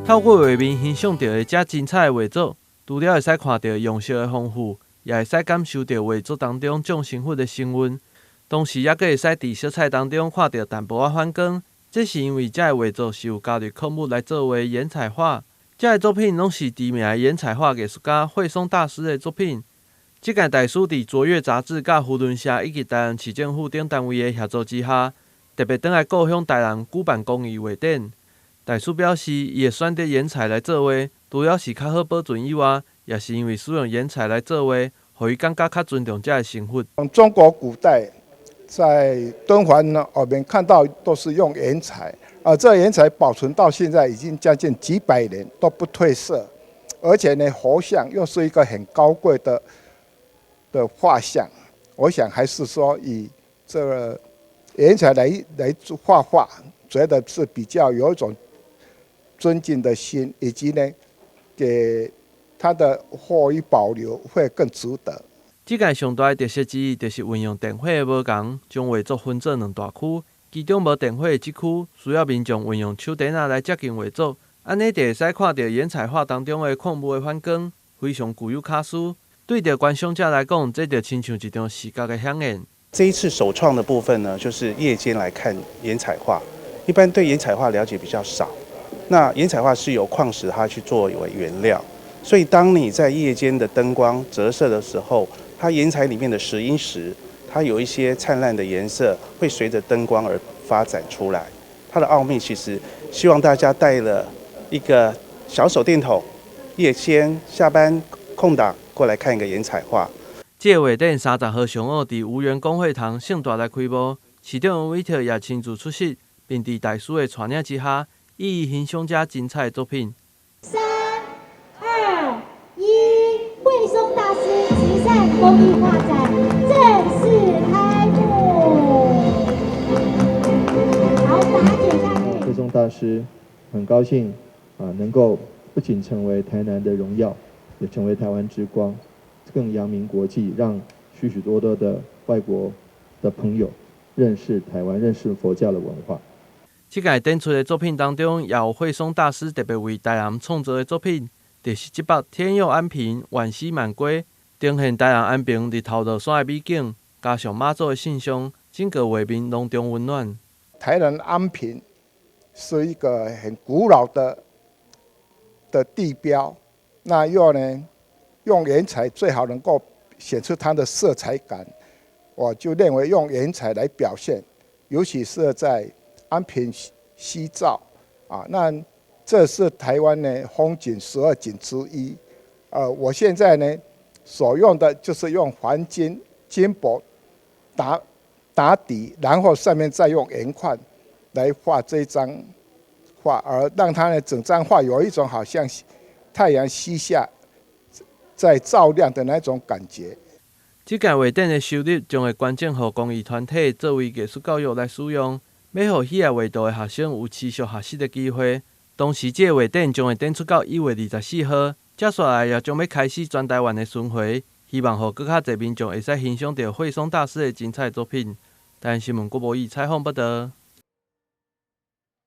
透過畫面欣賞著的遮精彩的畫作，除了會使看著用色的豐富，也會使感受著畫作當中眾神佛的神韻，同時猶閣會使佇色彩當中看著淡薄仔反光。這是因為這个畫作是有加入礦物來作畫岩彩畫。這个作品攏是知名的岩彩畫藝術家慧松大師的作品。這屆大師佇卓越雜誌、佮扶輪社以及台南市政府等單位的協助之下，特別轉來故鄉台南舉辦公益畫展。大師表示，伊會選擇岩彩來作畫，除了是較好保存以外，也是因為使用岩彩來作畫，予伊感覺較尊重這个神佛。中國古代在敦煌呢，我們看到都是用岩彩，而這岩彩保存到現在已經將近幾百年都不褪色，而且呢，佛像又是一個很高貴的畫像，我想還是說以這個岩彩來畫畫，覺得是比較有一種尊敬的心，以及呢，給他的獲以保留會更值得。這屆上大的特色之一，就是運用電火的無仝，將畫作分做兩大區。其中無電火的這區，需要民眾運用手電仔來接近畫作，按呢就會使看著岩彩畫當中的礦物的反光，非常具有巧思。對著觀賞者來講，這就親像一場視覺的饗宴。這一次首創的部分呢，就是夜間來看岩彩畫。一般對岩彩畫了解比較少。那岩彩畫是由礦石它去作為原料，所以當你在夜間的燈光折射的時候，它岩彩裡面的石英石，它有一些燦爛的顏色，會隨着燈光而發展出來。它的奧秘其實希望大家帶了一個小手電筒，夜間下班空檔過來看一個岩彩畫。這個畫展30號上午佇吳園公會堂盛大來開幕，市長韋特也親自出席，並佇大師的帶領之下，一一欣賞這精彩的作品。三、二、一，慧松大師慈善公益畫展正式開幕。好，把它剪下去。慧松大師很高興啊，能夠不僅成為台南的榮耀，也成為台灣之光，更揚名國際，讓許許多多的外國的朋友認識台灣，認識佛教的文化。這屆展出的作品當中，也有慧松大師特別為台南創作的作品，就是這幅《天佑安平，萬喜滿歸》，呈現台南安平日頭落山的美景，加上媽祖的聖像，整個畫面濃重溫暖。台南安平是一個很古老的地標，那又呢，用岩彩最好能夠顯出它的色彩感，我就認為用岩彩來表現，尤其是在安平夕照啊，那這是台灣呢風景12景之一。我現在呢所用的就是用黃金金箔打底，然後上面再用鹽塊來畫這張畫，而讓它呢整張畫有一種好像太陽西下在照亮的那種感覺。這屆畫展的收入將會捐贈予公益團體作為藝術教育來使用，欲予喜愛畫圖的學生有持續學習的機會。同時，這個畫展將會展出到1月24號，接下來也將欲開始全台灣的巡迴，希望予閣較濟民眾會使欣賞著慧松大師的精彩作品。台灣新聞郭博義採訪報導。